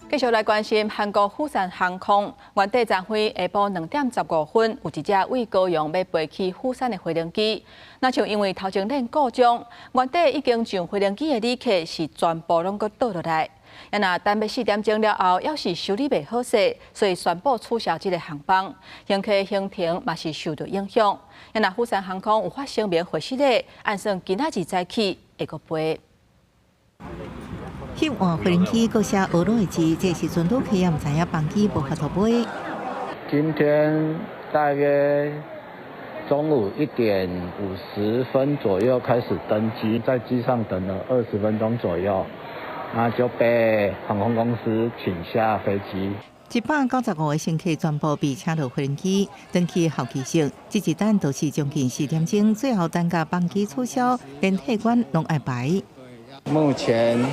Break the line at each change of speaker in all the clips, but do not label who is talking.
繼續來關心韓國釜山航空，原底昨昏下晡2點15分，有一隻為高雄欲飛去釜山的飛行機，若像因為頭前鏈故障，原底已經上飛行機的旅客是全部攏閣倒落來。啊若等欲4點鐘了後，猶是修理袂好勢，所以宣布取消這个航班，乘客行程嘛是受到影響。啊若釜山航空有發聲明回釋咧，按算今仔日早起會閣飛。
翕換飛行機閣寫俄羅的字，這時陣旅客也毋知影班機無法度飛。
今天大約中午1點50分左右開始登機，在機上等了20分鐘左右，那就被航空公司請下飛機。
195個乘客全部被請落飛機，轉去候機室。這一等就是將近4點鐘，最後等共班機取消，連退關攏愛排。
目前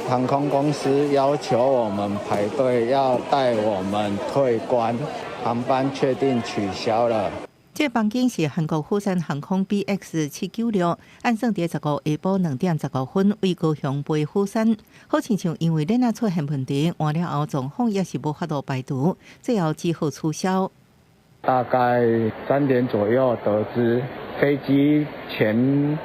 航空公司要求我們排隊，要帶我們退關，航班確定取消了。
這班機是韓國釜山航空 BX 796，按算佇15下晡2點15分為高雄飛釜山，好親像因為鏈仔出現問題，換了後狀況也是無法度排除，最後只好取消。
大概3點左右得知飛機前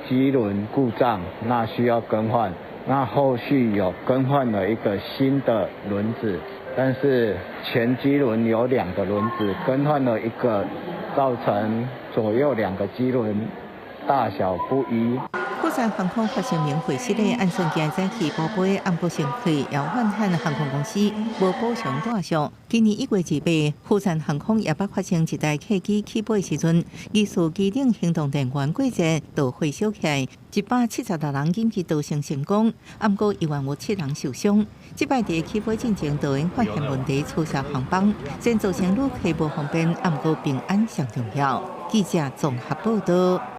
機輪故障，那需要更換。那後續有更換了一個新的輪子，但是前機輪有兩個輪子，更換了一個，造成左右兩個機輪大小不一。
釜山航空發聲明回釋咧，按算今早起補飛，毋過乘客也怨恨航空公司無補償帶上。今年1月28，釜山航空也捌發生一台客機起飛時陣，疑似機頂行動電源過熱，導火燒起來，176人緊急逃生成功，毋過猶原有7人受傷。這擺佇起飛進前，導演發現問題，取消航班，雖然造成旅客無方便，毋過平安上重要。記者綜合報道。